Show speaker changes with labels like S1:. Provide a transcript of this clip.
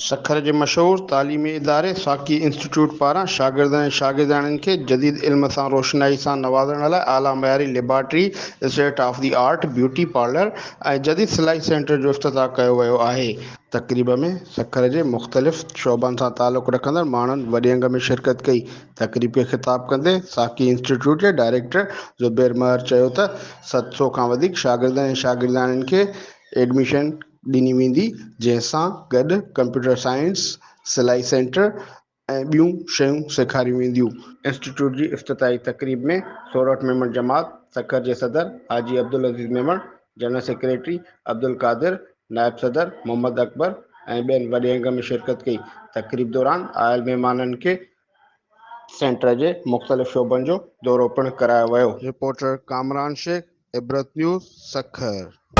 S1: سکر جي مشهور تعليمي اداري ساقي انسٽيٽيوٽ پاران شاگردن ۽ شاگردياڻين کي جديد علم سان روشنائي سان نوازڻ لاء اعليٰ معياري laboratory, state of the art beauty parlour ۽ جديد سلائي سينٽر جو افتتاح ڪيو ويو آهي. تقريب ۾ سکر جي مختلف شعبن سان تعلق رکندڙ ماڻهن وڏي انگ ۾ شرڪت ڪئي. تقريب کي خطاب ڪندي ساقي انسٽيٽيوٽ جي ڊائريڪٽر زبير مهر چيو ته 700 کان وڌيڪ شاگردن ۽ شاگردياڻين کي ايڊميشن ڏني ويندي، جنهن سان گڏ ڪمپيوٽر سائنس، سلائي سينٽر ۽ ٻيون شيون سيکاريون وينديون. انسٽيٽيوٽ جي افتتاحي تقريب ۾ سورٺ ميمڻ جماعت سکر جي صدر حاجي عبدالعزيز ميمڻ، جنرل سيڪريٽري عبدالقادر، نائب صدر محمد اڪبر ۽ ٻين وڏي انگ ۾ شرڪت ڪئي. تقريب دوران آيل مهمانن کي سينٽر جي مختلف شعبن جو دورو پڻ ڪرايو ويو. رپورٽر ڪامران شيخ، عبرت نيوز، سکر.